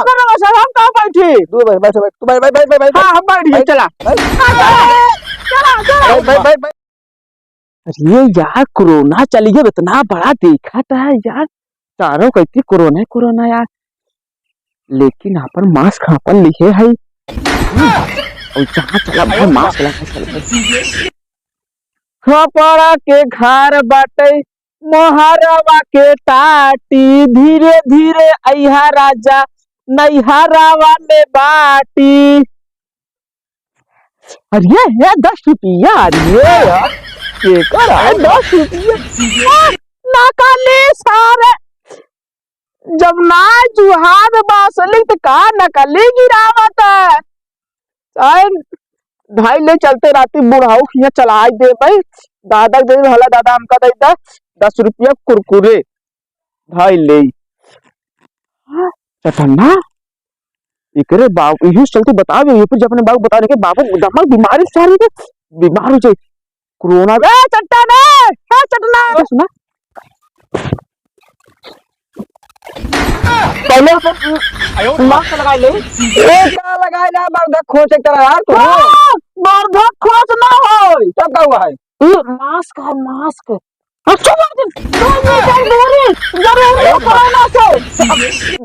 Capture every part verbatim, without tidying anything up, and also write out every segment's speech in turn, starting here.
कोरोना से हम का बैठी? तू बैठ, बैठ, बैठ, तू बैठ, बैठ, बैठ, बैठ, बैठ। हाँ, हम बैठ गए, बैठ, चला। बैठ। हाँ, चला, चला, चला। बैठ, बैठ, बैठ, बैठ। अरे यार, कोरोना चली गई, इतना बड़ा देखा था यार, चारों कहती कोरोना, कोरोना यार, लेकिन आपन मास्क आपन लिहे है। और जहाँ चला भाई मास्क लगा चल भाई। खपड़ा के घर बाटे, मोहरवा के टाटी, धीरे धीरे अइहा राजा, नैहरवा में बाटी। अरे है दस रुपया, अरे यार, केकर है दस रुपया? आ, नकली सारे, जब ना जुहान बासली त का नकली गिरावत है? आए, ढाई ले चलते राती बुढ़ाऊ खिया चलाए दे भाई, दादा दे भला दादा हमका दे दे दस रुपया कुरकुरे, ढाई ले। चटन्ना, एकरे बाबू, इही चलते बता दे, ये फिर जब अपने बाबू बता दे के बाबू दमक बीमारी सारी के बीमार हो जाए, कोरोना। ए चट्टान, ए, ए चट्टान। सुना, पहले अपन मास्क लगाए ले। ए, का लगाए ना, बरधक खोंच एक तरह यार, तू। हाँ, बरधक खोंच ना होय। तब का हुआ है? ए, मास्क है, मास्क। अच्छा बात है, दो मीटर दूरी जरूरी है कोरोना से।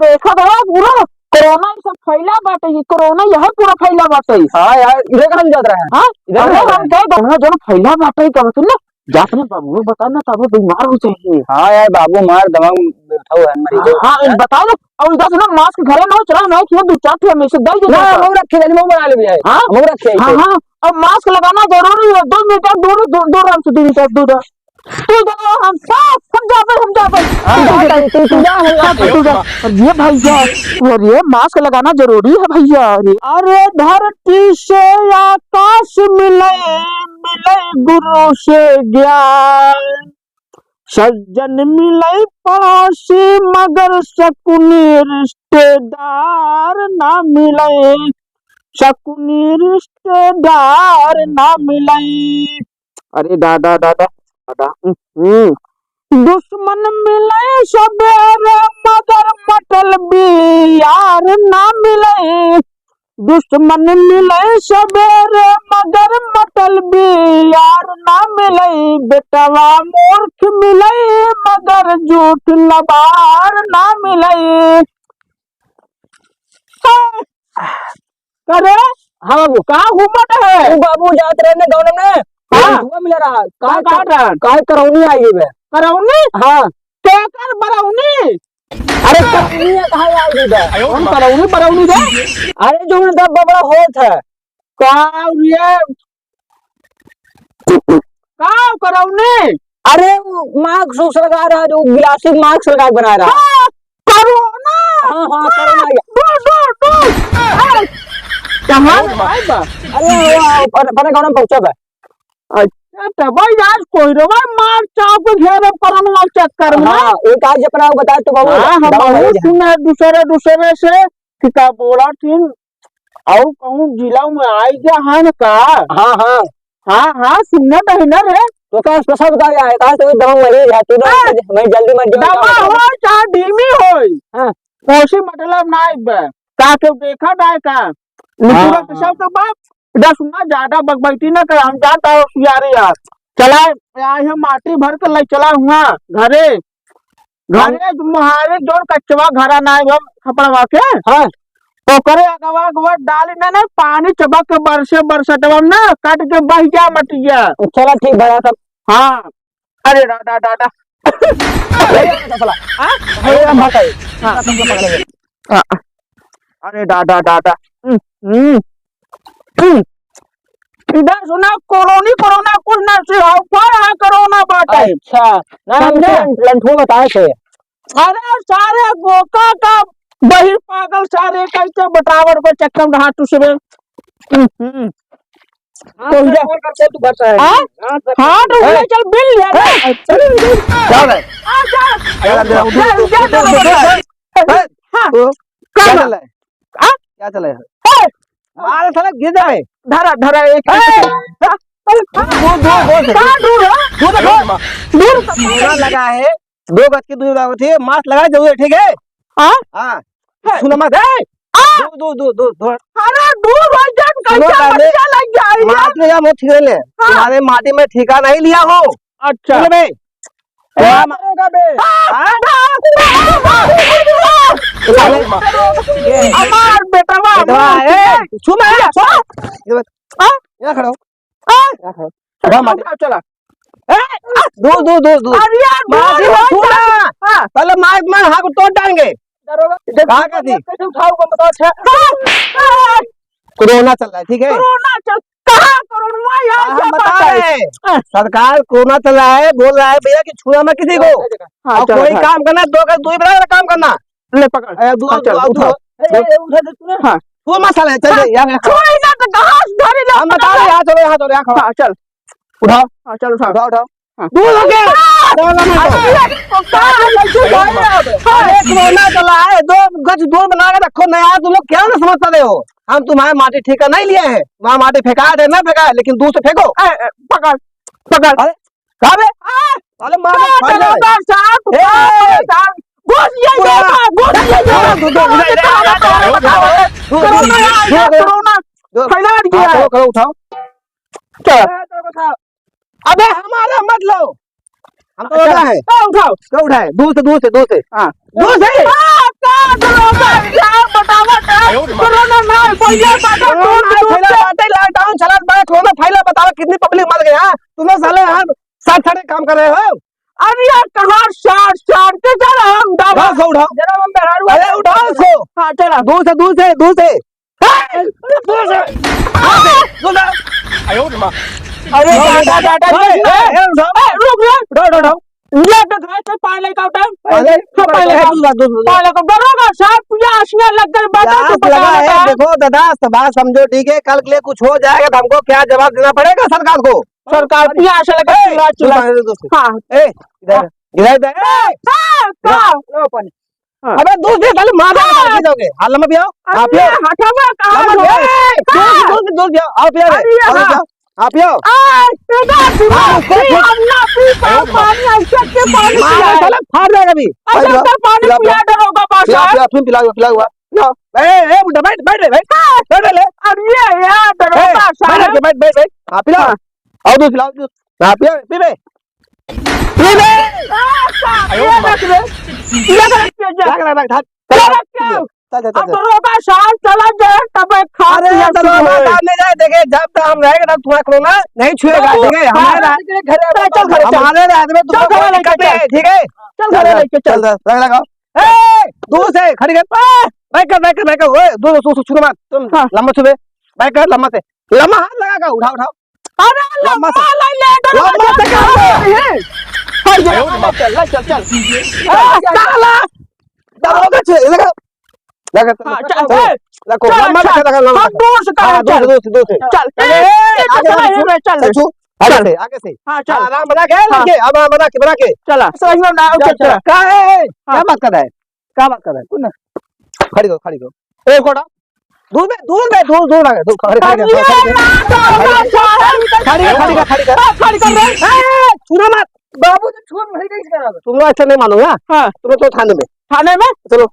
देखा तो है, पूरा कोरोना ई सब फैला बाटे, ई कोरोना यह पूरा फैला बाटे। हाँ यार, इधर कहाँ जात रहा है? हाँ? इधर अरे कहाँ हम है? कहे कोरोना जौन फैला बाटे, का मतलब ना, जा अपने बाबू को बता ना, तब वो बीमार हो जाएंगे। हाँ यार, बाबू मार दबंग बैठा हुआ है, मरीजो। हाँ, हाँ, इन बताओ ना, और इधर से ना मास्क घरे ना हो, चला ना, कि दो चार ठे में से दे दे ना, ना। हम रखे, हम बना ले भी है। हाँ? हम रखे हाँ, इसे। हाँ, अब मास्क लगाना जरूरी है, दो मीटर दूर, दूर, दूर हमसे दो मीटर दूर। तू जा, हम साथ, हम जाबे, हम जाबे। हाँ, तू जा, हाँ, तू, तू जा, हम जा, जाबे। तू जा। अरे भैया, अरे मास्क लगाना जरूरी है भैया। अरे धरती से आकाश मिले, मिले गुरु से ज्ञान। सज्जन मिले पड़ोसी, मगर शकुनी रिश्तेदार ना मिले। शकुनी रिश्तेदार ना मिले। अरे दादा, दादा, दादा, हम्म। दुश्मन मिले सबेरे, मगर मतलबी यार ना मिले। दुश्मन मिले सबेरे, मगर मतलबी यार ना मिले। बेटवा मूर्ख मिले, मगर झूठ लबार ना मिले। करे? हाँ बाबू। कहाँ घूमत है? उ बाबू जात रहे ने गाँव में, हाँ। लंठुआ मिला रहा। का काहे काट रहा? काहे करौनी आई गई बे? करौनी? हाँ। केकर बरौनी? अरे करौनी है, कहाँ आई गई बे? कौन करौनी बरौनी बे? अरे जो उनका बबड़ा होत है। का ये? का करौनी? अरे उ मास्क उस्क लगा रहा, जो गिलासी मास्क लगा के बना रहा। हाँ, कोरोना। हाँ, हाँ, कोरोना आ गया। दो, दो, दो। ए, कहाँ से आए बा? अरे, वो, वो, पन-, पने गाँव में पहुँचा बा। अच्छा, तब भाई आज कोई रे भाई मार चाप के घेरे कोरोना के चक्कर में। हाँ, एक आज अपना वो बताए तो बाबू, हाँ, हम दवा बहुत मरीज है। सुने दूसरे, दूसरे से कि का बोला थी, अउ कहूँ जिला में आई गया है न का? हाँ, हाँ। हाँ, हाँ, सुनत है ना रे। तो का special बताओ यार, कहाँ से दबंग मरीज है, तू लोग हाँ। मैं जल्दी मर जाऊँ, दवा का बताओ? हो चाहे धीमी होई। हाँ। कोसी मतलब ना आइबे। का के देखा ना है का? हाँ, निचुरा के हाँ। सब तो बाप, इधर सुना, ज्यादा बकबैती ना कर, हम जाता हो यार यार। चला, आए हम माटी भर के ले चला हुआ घरे। घरे तुम्हारे जोन कच्चवा घरा ना है, हम खपड़वा के। हाँ। ओकरे अगवा अगवा डाली ना, ना, पानी चबक के बरसे बरसटवा में ना, कट के बह जा मटिया। चला ठीक भला तब। हाँ। अरे दादा, दादा। अरे, चला। हाँ? अरे, हम भाग आए। हाँ। हाँ। अरे दादा, दादा। हम्म, हम्म, हम्म। इधर सुना, कोरोनी, कोरोना कुछ ना सिखाओ, पर हाँ कोरोना बाटे। अच्छा, ना, हम समझे? लंठ-, लंठुआ बताए थे। अरे सारे बोका का बहिर पागल सारे कैसे बटावर को चक्कर में हाथ टूसबे। हम्म। हाँ, तो सर, जा। कौन करते तू घर से है? हाँ? हाँ, सर। हाँ, तो ए। उधर चल बिल ले आ। ए। क्या है? आ, जा। क्या कर रहा है? जा, जा, जा, जा, जा। ए। हाँ। ओ, क्या क्या कर चल रहा है? हाँ? क्या चल रहा है? ए। मार साला गिर जाए। धरा, धरा, एक, ए। एक। हाँ। दो, दो, दो, दो। कहाँ दूर है? दो, दो, दो। दूर तो कोरोना लगा है। दो गज की दूरी बनाओ, ठीक है? मास्क लगाए जरूर है, ठीक है? हाँ? हाँ। है। सुनो मत, ए! आ! दूर, दूर, दूर, दूर, दूर। अरे, दूर हो जान, सुनो कैसे पहले, बच्चा लग जाए यार? माटी में मुँह ठीक नहीं ले। हाँ। तुम्हारे माटी में ठेका नहीं लिया हो। अच्छा। सुनो बे। ए, हाँ, दरोगा बे। हाँ? हाँ? साले। हमार बेटवा, बेटवा, हमार ए, सुन, ए, सुन। ये बात। हाँ? यहाँ खड़ा हो। हाँ? यहाँ खड़ा हो। उठा माटी। उठा, चला। ए, आ, दूर, दूर, दूर, दूर। अरे यार, माटी दूर मत हो छूना। जा। हाँ। साले मार, मार, हाथ को तोड़ डालेंगे। दरोगा, कहाँ का थी? कैसे उठाऊंगा, बताओ, अच्छा। हाँ, हाँ। कोरोना चल रहा है, ठीक है? कोरोना चल, कहाँ कोरोना यार, हाँ, क्या हम बात बता है? रहे हैं। हाँ। सरकार कोरोना चल रहा है, बोल रहा है भैया कि छूना मत किसी को। हाँ, और चलो, कोई हाँ। काम करना, दो का दो ही बराबर काम करना। ले पकड़। ए, दो, हाँ, चल, दो, दो, उठा। दो। ए, ए, उठा दे तूने। हाँ। वो मसाला है, चल, हाँ। चल, यहाँ, यहाँ। छुई ना तो कहाँ से धरी ले हम बता रहे, पकड़। यहाँ चलो, यहाँ चलो, यहाँ खड़ा। हाँ, चल। उठाओ। हाँ, चल, उठाओ। उठाओ, उठाओ। हाँ। दूर हो गया। हाँ। उठाओ, उठाओ, उठाओ। अरे, पकड़, हाँ। अरे, कोरोना चला है, दो गज दूर बना के रखो, नहीं यार, तुम लोग क्या ना समझ पा रहे हो? हम तुम्हारे माटी ठेका नहीं लिए हैं, वहाँ माटी फेंका दे, ना फेंका है, लेकिन दूर से फेंको। ए, ए, पकड़, पकड़। अरे, कहाँ बे? आ! साले मार आ, दे, फाड़ दे। दरोगा साहब, ए! आ, साहब, घुस ये पूरा। दरोगा, घुस ये दरोगा। दो, दो, दो, दो, दो, दो, दो, दो, कोरोना आ गया, दो, दो, कोरोना दो। फैला दिया हाँ, है। खड़ो, खड़ो, उठाओ। चलो। ए, दरोगा साहब। अबे हमारा मत लो। हम तो चलो, उठा है। तो उठाओ। तो उठाए। दूर से, दूर से, दूर से। हाँ। दूर से। आ, का दरोगा साहब बतावा का? कोरोना ना फैला बाटे, कोरोना दूर से, दूर फैला से। बाटे, लॉकडाउन चलत बा, कोरोना फैला बतावा कितनी पब्लिक मर गई, हाँ? तुम लोग साले यहाँ साथ खड़े काम कर रहे हो। अरे यार, कहाँ सार, सार के चल हम दावा। उठाओ, उठाओ। जरा हम मेहरारू अरे, उठाओ इसको। हाँ, चला। दूर से, दूर से, दूर से। ए, दूर से। दूर से, दूर से। अरे, दादा, दादा, ए, ए, ए, उठाओ। ए, रुक, रुक। उठाओ, उठाओ, उठाओ। ये तो घर से पानी लेकर उठा। पानी? हाँ, पानी लेकर। ए, दूर से, दूर से। पानी लेकर। दरोगा साहब, प्यास में लग गई, बात प्यास तो पता लगा है, लगा। देखो दादा, सब बात समझो, ठीक है, कल के लिए कुछ हो जाएगा तो हमको क्या जवाब देना पड़ेगा सरकार को? सरकार प्यास लगा, ए, चिल्ला, चिल्ला। दूसरा, दूसरा। हाँ। ए, इधर, हाँ। इधर, इधर, ए! हाँ, हाँ। लो पानी। हाँ। अबे दूसरे साले मार डाल, हाँ। मार के जाओगे। हाँ, लम्बा पियाओ। हाँ, अरे, पियाओ। हटावा, कहाँ लम्बा हो? पियाओ। ए, हाँ। दूसरे, दूसरे, दूसरे पियाओ। आओ, पिया दे। अरे, आओ, हाँ। पियाओ। हाँ, पियाओ। आ, तेरा दिमाग हाँ, उसको भी फेंक। हम ना पी पाओ पानी, ऐसे के पानी मार पिया दे, है। साला, फाड़ जाएगा अभी। ऐसा पिलाओ, का पानी पिलाओ, पिया पिलाओ। दरोगा बादशाह। पिलाओ, पिलाओ, तुम पिलाओ, पिलाओ, पिलाओ। ए, ए, बुड्ढा, बैठ, बैठ रे, बैठ। हाँ। बैठ रे। अरे, यार, ए, दरोगा बैठ, साहब। बैठ, बैठ, बैठ, बैठ। हाँ, पिलाओ। हाँ। आओ, दूध पिलाओ, दूध। हाँ, पियो, पी बे। पी बे। आ, का, ये रख दे। ये रख दे, जा। रख, रख, रख, हट। चल, चल, चल, चल, चल। चल, चल, चल, अब चल। दरोगा साहब चला जाए, तब एक खा अरे, पिया दरोगा शुरू होए। साहब नहीं जाए, देखिए, जब तक हम रहेंगे, तब तुम्हारा कोरोना नहीं छुएगा, बाबू, ठीक है? हाँ, हमारे चल, चल, चल, चल। हमारे राज्य में तुमको चल, कोई चल, दिक्कत नहीं चल। है, ठीक है? चल, चल, चल, चल, चल। चल, चल, लगा, लगा। ए, दूर से, खड़ी कर। ए, back कर, back कर, back कर। ओए, दूर, दूर, दूर, छू मत। तुम हाँ। लंबा छू बे। Back कर, लंबा से। लम्बा हाथ लगा का, उठाओ, उठाओ। अरे लम्बा से। लम्बा ले, ले, लम्बा से क्या है? हट जा, ले, ले, चल, ले, चल, चल। ए, साला। दरोगा छे, लगा। लगा, हाँ, चल, चलो। ए, रखो, चल, लम्बा अच्छा। लगा, लगा, लगा। हम दूर से हाँ, करें, दूर से, चल। दूर से, दूर से। चल। ए, ए, ए, आगे चल, से, ए, चल। चल, चल। आगे से, आगे से। हाँ, चल। आराम बना के, हाँ। लगे, अब बना के, बना के। चला। सही में ना, चल, चल, चल। चल। का है, ए, हाँ। क्या बात कर रहा है? का बात कर रहा है? कुछ ना। खड़ी करो, खड़ी करो। ए, कोड़ा। दूर में, दूर में, दूर, दूर लगे, दूर, खड़ी, खड़ी कर, अरे खड़ी कर। यार, खड़ी कर, खड़ी कर, खड़ी कर। खड़ी कर रे। ए, छूना मत। बाबू, तो छून नहीं, नहीं करा। तुम लोग ऐसा नहीं मानोगे, हाँ? हाँ। तुम लोग तो थाने में। थाने में? चलो।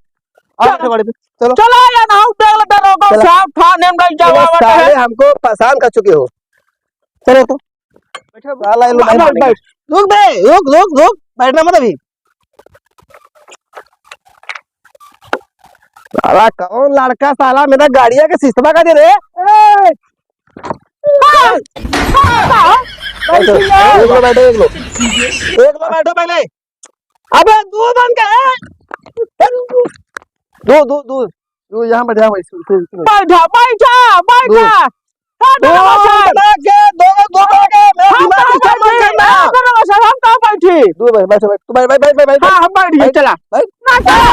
आओ, चलो। चलो गाड़ी पे। चलो। चलो यार, हम देख लेते रहो, चलो। साहब, थाने में नहीं जावा चलो, वाला साले है। हमको परेशान कर चुके हो। चलो तो। बैठो। साला, ये लो, बैठ, बैठ, बैठ। बैठ। रुक बे, रुक, रुक, रुक। बैठना मत अभी। साला कौन लड़का साला मेरा गाड़िया के सिस्टमा का दे रे? ए! एक लो बैठो, एक लो। एक लो बैठो पहले। अबे दो बन गए। दो, दो, दो। दो यहाँ बैठ, यहाँ बैठ, सुन, सुन, सुन। बैठा, बैठा, दो। बैठा। हाँ, दो, दो, दो, दो। बना के, दो, दो, दो बना के, मेरा हाँ, दिमाग हाँ, खराब मत बैठे। करना। हाँ, दो, दो, हम कहाँ बैठे? दो, बैठ, बैठ, बैठ, तू बैठ, बैठ, बैठ, बैठ, बैठ। हाँ, हम बैठ गए, बैठ, चला। बैठ। ना, चला।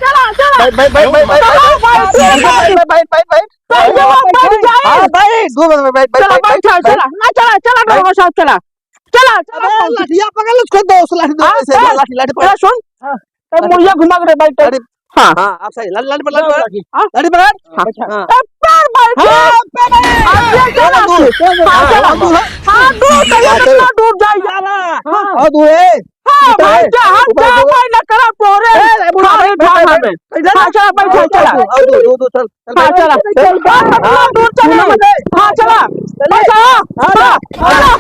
चला, चला। बैठ, बैठ, बैठ, बैठ, बैठ। कहाँ बैठ? बैठ, बैठ, बैठ, बैठ। बैठ, बैठ, बैठ, बैठ। हाँ, बैठ, दो, बैठ, बैठ, बैठ, चला, बैठ, बैठ, बैठ। चला। ना, चला, चला, चला। ड्राइवर साहब, चला। चला, चला, अबे, ड्राइवर साहब। लठिया पकड़ लो, उसको दो, उस लाठी दो, हाँ, ऐसे, चल। लाठी, लाठी पकड़। चला, सुन। हाँ। ए, मुड़िया घुमा के बैठ। अरे, हाँ। हाँ, आप सही। लाठी, लाठी पकड़, लाठी पकड़। हाँ। लाठी पकड़। हाँ। हाँ। ए, पैर बैठ। हाँ, पैर। हाँ, ये चला। चलो, दूर। हाँ, चला। हाँ, दूर। हाँ, दूर, चलो, हाँ, चलो। कितना दूर जाइए। हाँ। और दूर है। हाँ, उठा, भाई, जा, हाँ, उठा, जा, उठा। भाई, ना करा, तोरे। ए, ए, बुढ़ा, खाली बैठ, बैठ, भाग बैठ, हमें। बैठ, बैठ, हाँ, चला, बैठ, बैठ, बैठ, चला। बैठ, बैठ, बैठ, बैठ, बैठ, हाँ, चला। बैठ, बैठ, बैठ, बैठ, हाँ, चला। बैठ, बैठ, बैठ, बैठ, हाँ, चला। चले। हाँ, चला। हाँ, हाँ, चला।